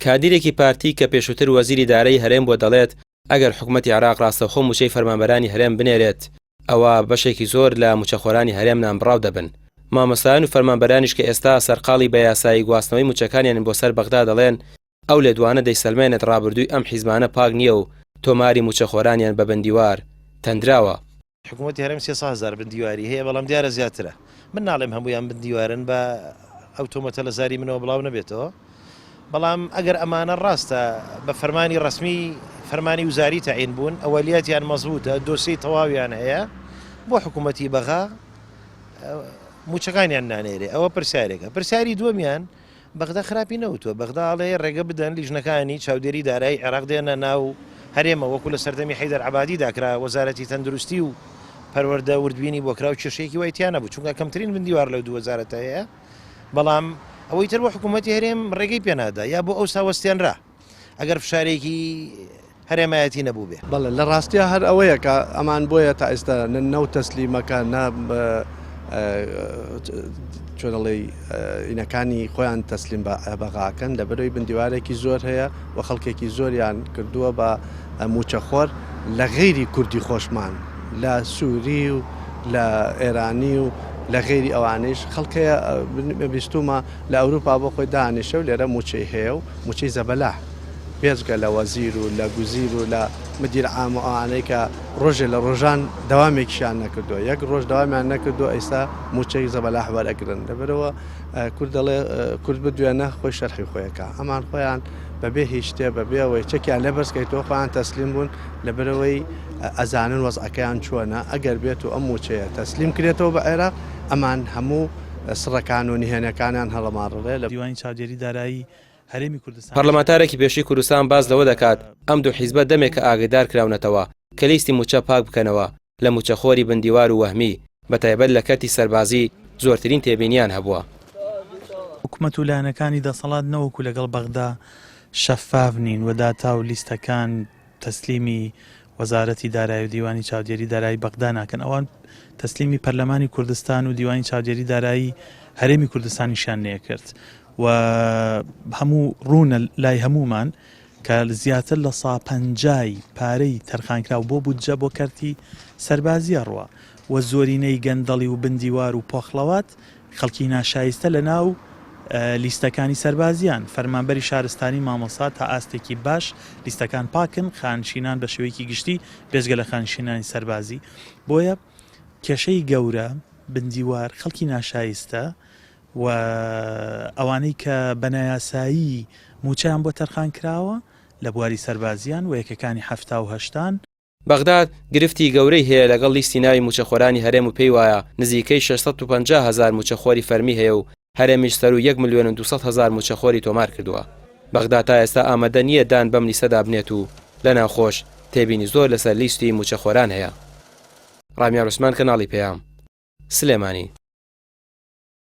کادیرێکی پارتی کە پێشووتر وەزیری دارایی هەرێم بووە دەڵێت، ئەگەر حکومەتی عێراق ڕاستەوخۆ مووچەی فەرمانبەرانی هەرێم بنێرێت، ئەوا بەشێکی زۆر لە مووچەخۆرانی هەرێم نانبڕاو دەبن. مامۆستایان و فەرمانبەرانیش کە ئێستا سەرقاڵی بە یاسایی گواستنەوەی مووچەکانیانن بۆ سەر بەغدا دەڵێن، ئەو لێدوانە دەیسەلمێنێت ڕابردووی ئەم حیزبانە پاک نییە و تۆماری مووچەخۆرانیان بە بندیوار تەندراوە. حکوومەتی هەرێم 300 هەزار بندیواری هەیە، بەڵام دیارە زیاترە. من ناڵێم هەموویان بندیوارن، با ئەو تۆمەتە لە زاری منەوە بڵاو نەبێتەوە. بەڵام ئەگەر ئەمانە ڕاستە بە فەرمانی ڕەسمی فەرمانی وزاری تەعین بوون، ئەوەلیاتیان مەزبووتە، دۆسیەی تەواویان هەیە، بۆ حکوومەتی بەغا مووچەکانیان نانێرێ؟ ئەوە پرسیارێکە. پرسیاری دووەمیان، بەغدا خراپی نەوتووە، بەغدا ئەڵێ ڕێگە بدەن لیژنەکانی چاودێری دارایی عێراق دێنە ناو هەرێمە، وەکو لە سەردەمی حەیدەر عەبادیدا کرا، وەزارەتی تەندروستی و پەروەردە وردبینی بۆ کرا و کێشەیەکی وای تیا نەبوو، چونکە کەمترین بندیوار لەو دوو وەزارەتە هەیە، بەڵام ئەوەی تر بۆ حکوومەتی هەرێم ڕێگەی پێنادا یا بۆ ئەوسا وەستێنرا ئەگەر فشارێکی هەرێمایەتی نەبووبێ. بەڵێ لە ڕاستیا هەر ئەوەیە کە ئەمان بۆیە تا ئێستا نە نەوت تەسلیمەکە نە چۆن ئەڵێی ئینەکانی خۆیان تەسلیم بە بەغاکەن لەبەرەوەی بندیوارێکی زۆر هەیە و خەڵکێکی زۆریان کردووە بە موچەخۆر لە غەیری کوردی خۆشمان لە سووری و لە ئێرانی و لە غەیری ئەوانیش خەڵک هەیە بیستومە لە ئەوروپا بۆ خۆی دانیشە و لێرە موچەی هەیە و موچەی زەبەلاح بێجگە لە وەزیر و لە گوزیر و لە مدیر عام و ئەوانەی کە ڕۆژێ لە ڕۆژان دەوامێکیشیان نەکردووە یەک ڕۆژ دەوامیان نەکردووە ئیستا موچەی زەبەلاح وەرئەگرن لەبەرەوە کورد دەڵێ کورد بدوێنە خۆی شەرحی خۆیەکە ئەمان خۆیان بەبێ هیچ شتێ بەبێ ئەوەی چەکیان لێ بەرزکەیتەوە خۆیان تەسلیم بوون لەبەرەوەی ئەزانن وەزعەکەیان چۆنە ئەگەر بێت و ئەم موچەیە تەسلیم کرێتەوە بە عێراق ئەمان هەموو سڕەکان و نهێنەکانیان هەڵەماڕڵێ لە دیوانی چاودێری دارایی هەرێمی کوردستان پەرلەمانتارێکی پێشووی کوردستان باس لەوە دەکات، ئەم دوو حیزبە دەمێکە ئاگەدار کراونەتەوە کە لیستی مووچە پاک بکەنەوە لە مووچەخۆری بن دیوار و وەهمی، بەتایبەت لە کەرتی سەربازی زۆرترین تێبینییان هەبووە. حکومەت و لایەنەکانی دەسەڵات نەوەکو لەگەڵ بەغدا شەفاف نین و داتا و لیستەکان تەسلیمی وەزارەتی دارایی و دیوانی چاودێری دارایی بەغدا ناکەن، ئەوان تەسلیمی پەرلەمانی کوردستان و دیوانی چاودێری دارایی هەرێمی کوردستانیشیان نەکرد و هەموو ڕوونە لای هەموومان کە زیاتر لە سا پەنجای پارەی تەرخانکراو بۆ بودجە بۆ کەرتی سەربازی ئەڕوا و زۆرینەی گەندەڵی و بندیوار و پۆخڵەوات خەڵکی ناشایستە لە ناو لیستەکانی سەربازیان، فەرمانبەری شارستانی مامۆستا تا ئاستێکی باش لیستەکان پاکن، خانشینان بە شێوەیەکی گشتی بێجگە لە خانشینانی سەربازی بۆیە کێشەی گەورە بندیوار خەڵکی ناشایستە و ئەوانەی کە بە نایاسایی مووچەیان بۆ تەرخان کراوە لە بواری سەربازیان و یەکەکانی حەفتا و هەشتان. بەغداد گرفتی گەورەی هەیە لەگەڵ لیستی ناوی مووچەخۆرانی هەرێم و پێی وایە نزیکەی 650 هەزار مووچەخۆری فەرمی هەیە و هەرێمیش سەروو یەک ملیۆن و 200 هەزار مووچەخۆری تۆمار کردووە. بەغدا تا ئێستا ئامادە نییە دان بەم لیستەدا بنێت و لە ناوخۆش تێبینی زۆر لەسەر لیستی مووچەخۆران هەیە. ڕامیار عوسمان کەناڵی پەیام، سلێمانی.